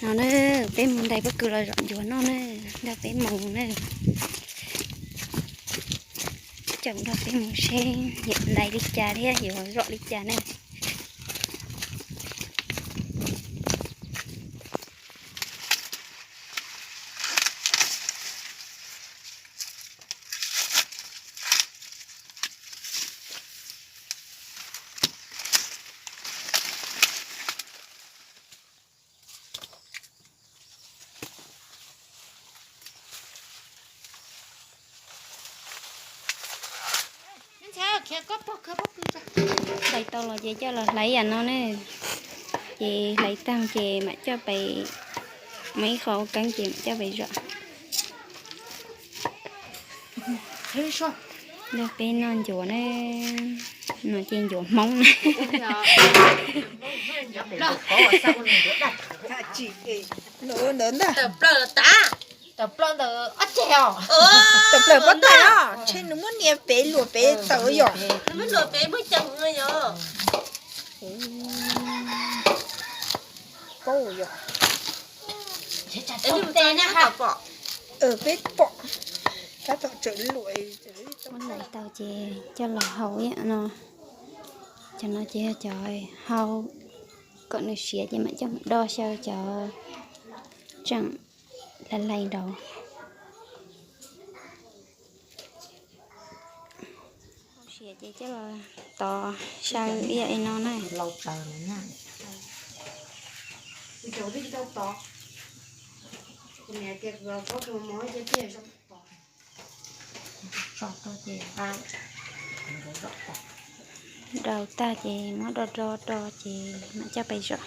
No na, peb mus ntais pob kws los zom ncuav noj na, nrog peb mus na. Coj nrog peb mus seb yuav ntais li cas thiab yuav zom li cas na. Hlais tau los ces coj los hlais yam no ne. Ces hlais tag ces mam coj pem, muaj ib qho keeb ces mam coj pem zom. Nrog peb noj ncuav na, no ces ncuav Hmoob na. Tawm plaws ntawd, tawm plaws pob tw os, tshe nws muab nias pem luas pem tawm yom. Paub yom. Peb pom, tab tom tseem luam. Muab hlais tau ces coj los hau ib yam no. Cov no ces yog cov hau kom nws siav ces mam coj mus do xyaw cov tseem hlais hlais nraud. Hau siav ces coj los tov xyaw ib yam li no na. Rau tag ces muab do do do ces mam coj pem zom.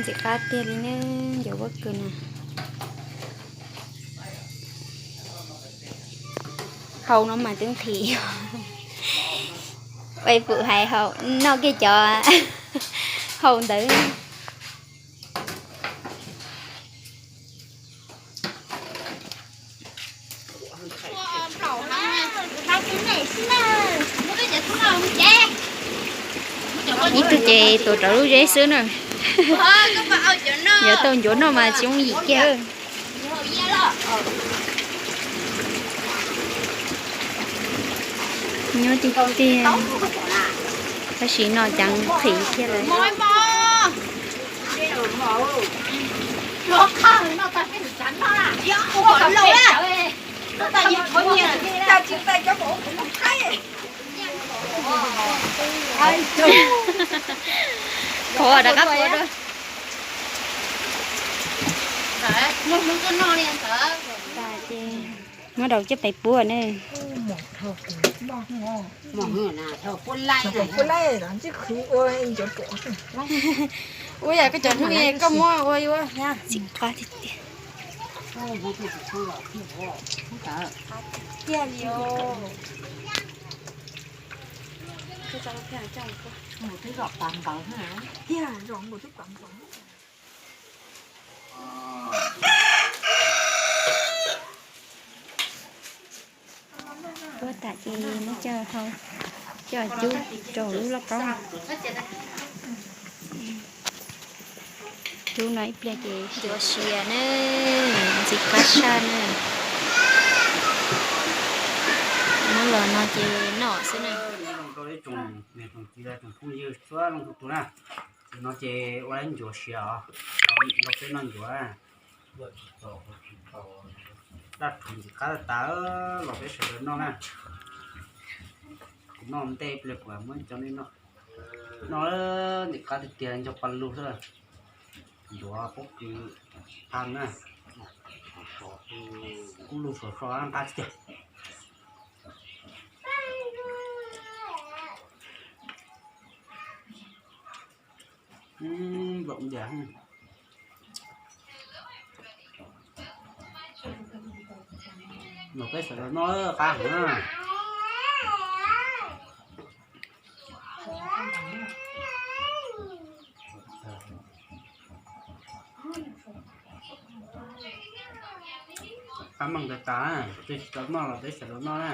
Ntxim qab tiag li ne, ncuav pob kws na. Hau no mas twb nqhis. Ua pum hais hau, noj kiag cov hau ntawd. Ib tug ces tuav rawv lub zeb xwb na. Yuav tau ncuav noj mas tsis yooj yim kiag. Nyob tiag tiag, tab sis no cas nqhis kiag lawm. Qhuav rov qab pua rau. Muab rau coj pem puab ne. Ua yam koj cov hnub koj muab ua yuav txim qab tiag tiag. Puab tas ces muab coj hau, coj cub rau lub lauj kaub. Cub no ib pliag ces ncuav siav ne, ntxim qab saj ne. Muab los no ces noj xwb na. Tsoom niam tsoom txiv tsoom phooj ywg txhua leej txhua tus na, no ces ua ib ncuav siav os, los peb noj ncuav. Daj rhuv ntxim qab tas tas, los peb sawv daws noj na. Kuv noj ntej pliag kuv muab cov nej noj. Noj ntxim qab tiag tiag, nco pa lug xwb. Ncuav pob kws phaj na, kub lug sov so qab tiag. Nplaum ntias. Los peb sawv daws noj qab heev na. Pab meej tas tas, twb tsis tau noj los twb sawv daws noj na.